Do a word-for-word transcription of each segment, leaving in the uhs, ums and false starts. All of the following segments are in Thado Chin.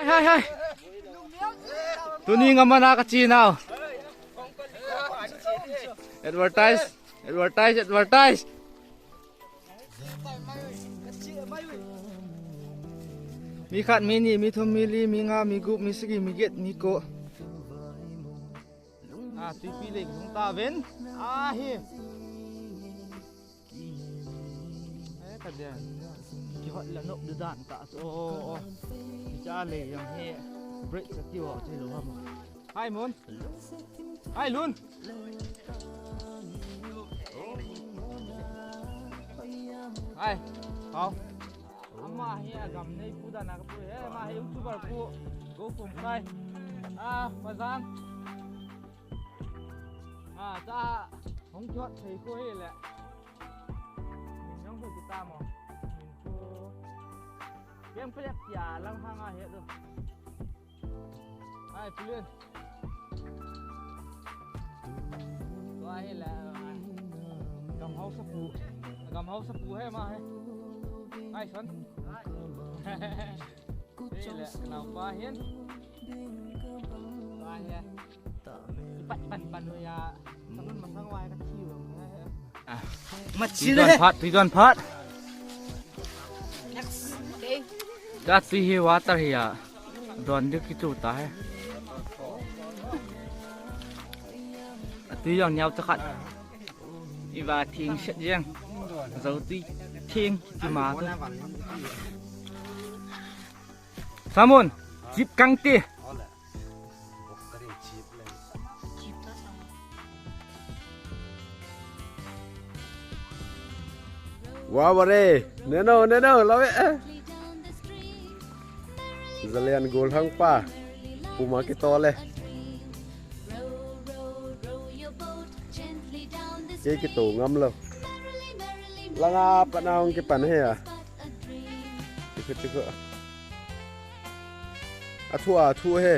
Hai, hai. Tuni ngam a na ka chi nau. Advertise, advertise, advertise. Mi khat, mi ni, mi thum, mi li, mi nga, mi gup, mi sagi, mi get, mi ko. A, tuipi lei hung ta ven. A hi. Eh, ka dia. Kihot la nok du dan ta. Oh, oh. Cha lei yang he. Break sa ti wa te lo ham. Hai Mun. Hai Lun. Hai. Hao. Ama hi a gam nei pu dan a ka pu he. Ama hi YouTuber pu. Go kum kai. A, Pazang. A, ta hong jot thei ko hi le. Min jong ko kita mo. Min ko. Piang piang pia lang hang a he do. Ai, Pulin. Tua hi la, gam hausa pu. Gam hausa pu he ma he. Ai, son. Hi la, nau pa hin. Tua hi. Pat pan pan ya. Sanun masang wai ka thiu. Ah. Tui don phat, tui don phat. Ka tui hi water hi a. Don ding kichu ta he. A tui jong niau ta khat. I va thing set jeng. Zo tui thing kiti ma tu. Samun, chip kang ti. Wa wa re, neno, neno, love it. Zalian gol hang pa, puma kitol e. Kei kito ngam lo. Langa pat na hung kipan he a. Tikhu, tikhu. A thu a thu he.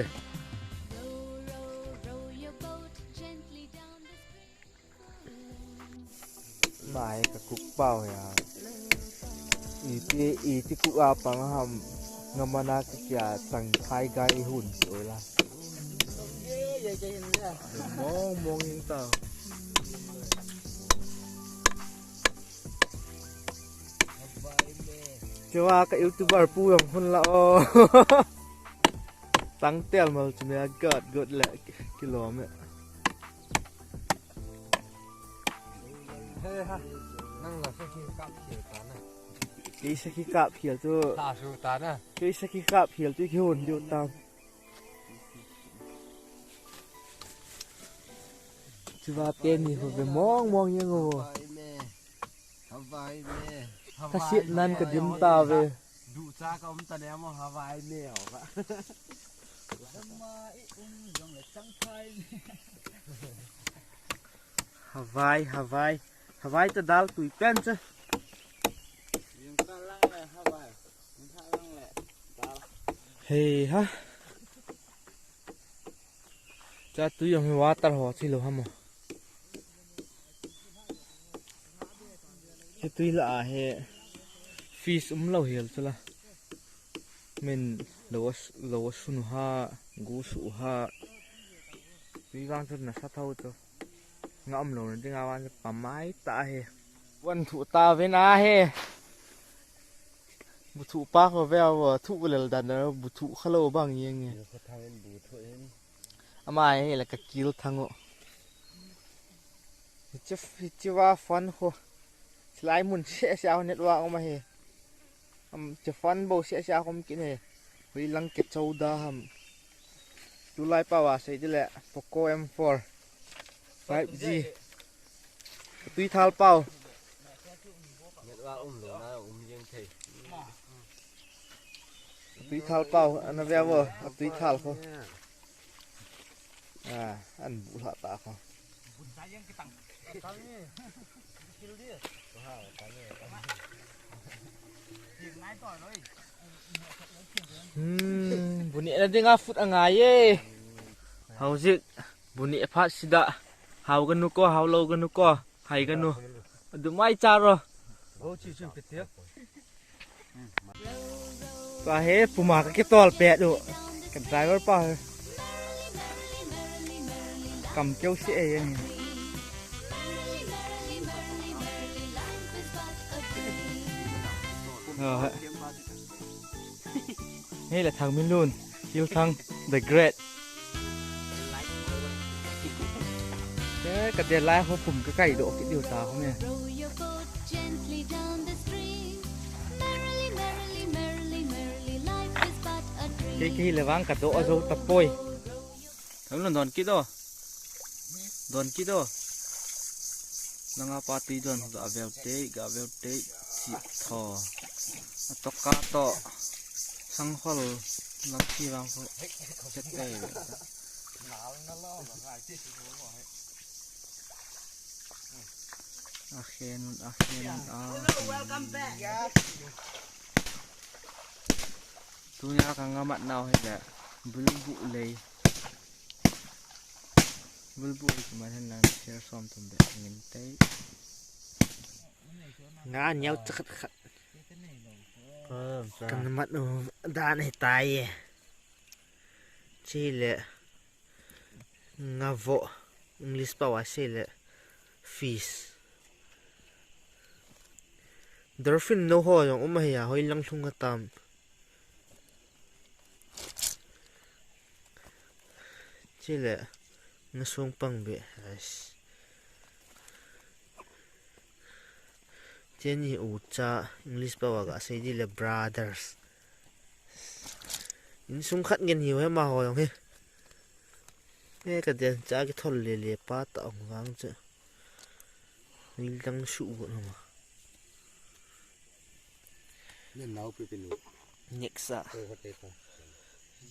Mai ka kuk pau ya. Iti, iti kuk a pang ham. Ngam a na ka kia tang thai gai hun oi la. Mong mong in ta. Chewa ka YouTuber pu jong hun la o. Tang tel mal chu me a gat got le kilom e. He ha. Nang la sakhi kap khel ta na. Kei sakhi kap khel tu. Ta su ta na. Kei sakhi kap khel tu kihon diu tam. Chuva te ni ho ve mong mong yang o. Havai me. Ka sit nan ka dim ta ve. Du cha ka um ta ne mo Havai me o ka. Lama i um jong le chang thai me. Havai, Havai. Havai ta dal tui pen cha. Yung ka lang le Havai. Yung ka lang le dal. Hei ha. Cha tui jong hi water ho chi lo ha mo. Hi tui la a hi fish um lo hel chu la. Min lo a s-, lo a sun u ha, gu su u ha. Tui vang chu nasa tho chu. Nga um lo na ding a vang chu pa mai ta hi. Wan thu ta vin a hi. Bu thu pa ko ve a vo, thu lel dan na bu thu kha lo bang yeng nge. Yo ko thang in bu thu in. Ama hi la ka kil thang o. Hiche, hiche va fan ho. Silai mun se se a ho network um ahi. Am, che fan bo se se a hom kin he. Hui lang ke chou da ham. Tulai pa va sei dile Poco M four. Five G. Tui thal pau. Network um lo na um jeng thei. Tui thal pau, ana ve vo, a tui thal kho. A, an bu hla ta kho. Hmm, bu neh na dinga foot a ngai e. Hauzik, bu neh phat sida. Hau ganu ko, hau lo ganu ko, hai ganu. Adu mai cha ro. Tua hi puma ka kitol pet u. Ka driver pa hi. Kam keu si e yang. Hei le Thangminlun, Thilthang the Great. Ka, ka dia lai ho pum ka kai doh kit diu ta ho me. Row your boat gently down the stream. Merrily, merrily, merrily, merrily, life is but a dream. Kei, kei le vang ka doh a zo ta poi. Thangminlun don kit o. Don kit o. Nanga pa tui don ga vel te, ga vel te, chi tho. Atoka to. Sangkhol lam chi vang ko. Chet te. Ahen, ahen, ahen. Tunia ka ngamat nau hi le bulbu lei. Bulbu lei ki man hen lang share som tum be ngin tei. Nga niau chakhat khat. Ka ngamat u dan hi tai e. Chi le. Nga vo, English pao a sei le fish. Dolphin no ho jong um ahi a, hoi lang lhung a tam. Chi le nga sung pang be. Ais. Cheni ucha English pao a ga sei di le brothers. Insung khat ngen hiu he ma ho jong he. He ka den cha ki thol le le pa ta ong vang che. Ni dang su u no ma. Nen nau pi pi nu. Next a. Ko ko te ko.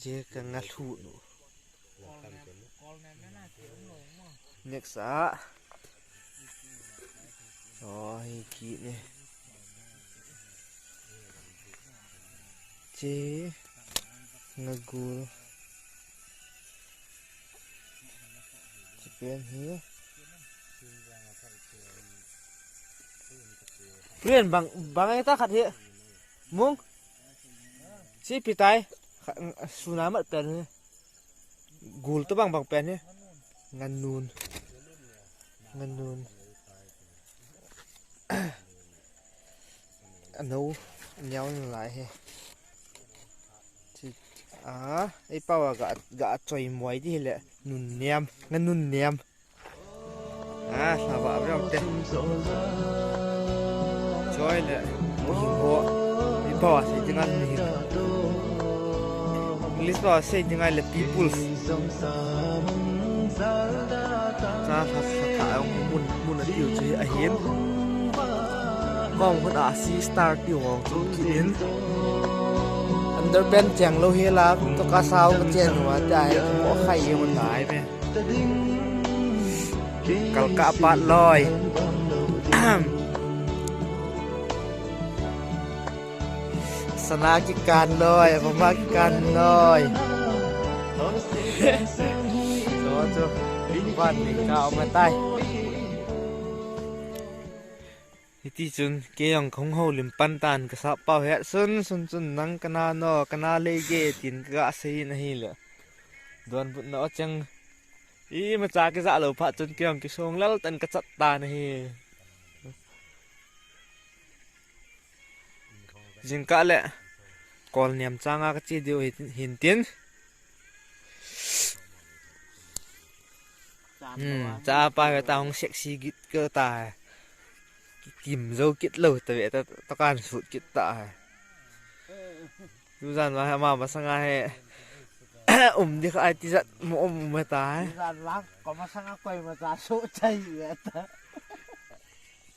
Je ka nga lhu nu. Next a. Oh, hi ki ne. Che. Nga gul. Che pen hi. Pen bang, bang ai ta khat hi. Mung. Si pi tai. Kha-, suna mat pen hi. Gul to bang bang pen hi. Nganun. Nganun. Ano, niau na lai hi. Chi, a, ei pao a ga, ga choi moi di hi le. Nun niam. Nganun niam. Ah, lava abreu te. Choi le, muhing ho. Mi pao a sei dinga muhing. English pao a sei dinga le peoples. Cha lha lha tha ong mun, mun a tiu chu ahin. Kom hun a si star tiu ong chu ki in. Underpant cheng lo hi la, to ka sao ka chen wa ta ai, ko khai ye mun ai me. Kalka pat loi. Sana kikan loi, mama kikan loi. Cho cho. Ban ni ka ma tai. Hiti chun kei jong kahung houlim pan tan ka sap pau het sun sun chun nang kana no, kana lei ge tin ka ga sei in ahile. Donbutna o cheng. Imacha kija lou phat chun kei jong kisong lel tan ka chat tan ahi. Jingkah le kol niam changa ka che diu hi, hin tin. Hmm, cha pa ka ta hung sexy git ka ta. Kim jo kit lou ta ve ta, ta kan sut kit ta. Tujan ma ma masanga he. Um di kha ai tijat mo um um ta. Tujan lang ko masanga koima cha so chai ve ta.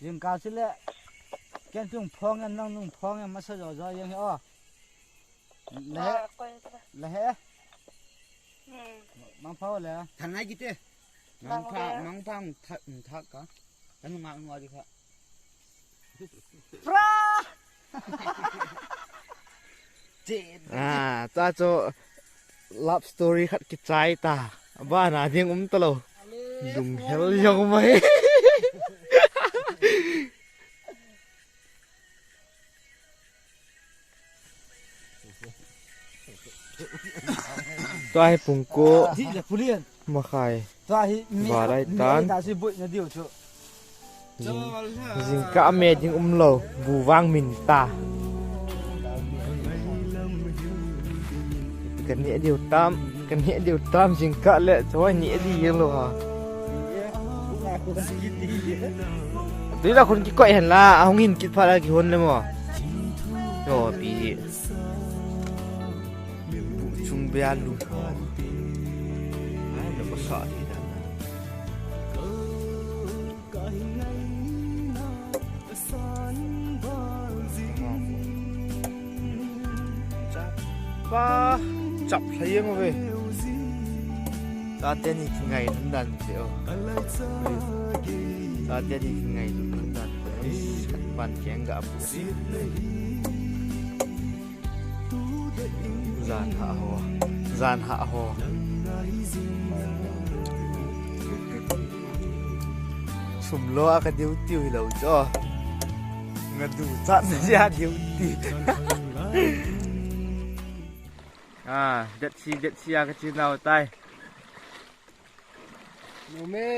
Jingkah chule. Ken tung phong en nang nung phong en masa jo jo jeng he o. Le. Ah, koi ta. Le he. Hmm. Mang phao le. Thang ngai kite. Mang pha, mang pha, mang pha, mang pha ka. Kan ngai ngai di kha. Pra. Che. Ah, ta cho love story khat kichai ta. Ba na ding um ta lou. Lung hel jong mai. Tua hi pung ko makhai. Tua hi mi, val lai mi tan. Ai ta si buaina diu chu. Jing, jingkah me ding umlou, bu vang min ta. Ka neh diu tam, ka neh diu tam, jingkah le choi neh di jeng lou ha. Tui la khun kikoi hen la, ahung hin kit phat la kihon le mo. Yo, pi hi. Buh chung bia lum ho. Ai, na ko sa di dan. Pa, chap lha jeng uve. Tate ni kingai lhon dan che o. Tate ni kingai lhon dan. Pan keng ga pu. Jan ha ho. Jan ha ho. Sum lo a ka duty hilou chu. Nga du chat na ja duty. Ah, det si, det si a ka chin nau tai. Nume.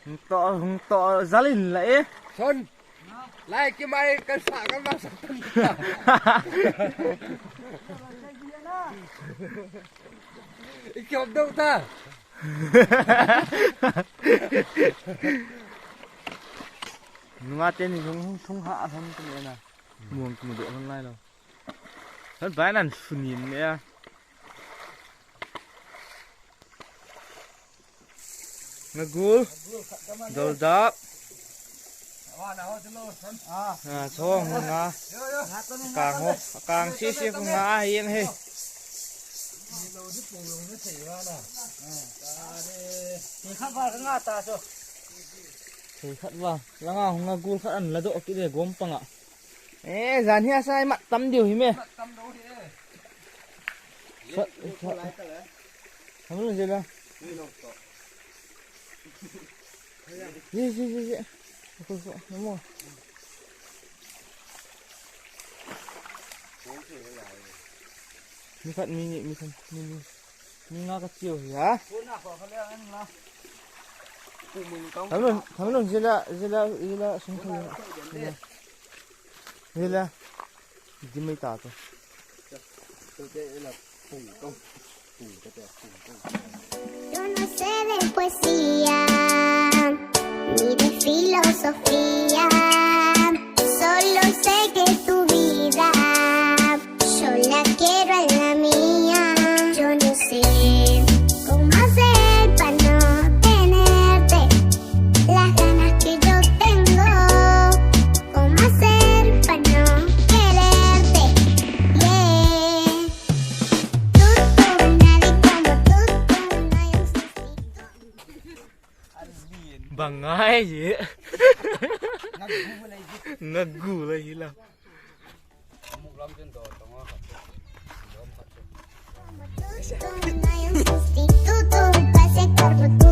Hung to, hung to, jalin la e. Son. Lai ki mai kan sa kan ma sa kan. I ki hop dou ta. Nunga teni hung, hung, hung ha, hung tu na. Muang tu do hung lai lo. Hon bai nan sunin ne a. Ngagul. Doldap. Ah, chong nga. Kang ho, kang si si ko nga a hi ang he. Thei khat va, langa hung ngagul khat an la doh kit le gom panga. Eh, jan hi a sai mat tam diu hi me. Sa, sa. Ham lo je la. Ye, ye, ye, ye. Ko, ko, namo. Mi khat mi ni, mi khat mi ni. Mi nga ka chiu hi ha. Tham lo, tham lo, je la, je la, je la sung thei. Je la. Di mai ta to. Yo no sé de poesía, ni de filosofía, solo sé que tu vida yo la quiero en la mía. Yo no sé cómo hacer pa' no tenerte, las ganas que yo tengo, cómo hacer pa' no quererte. Yeah. Tú, tú, nadie como tú, tú, no hay un sustituto. Bangai ye. Ngagul lai hi la. Tú, tú, no hay un sustituto pa' ese cuerpo, tú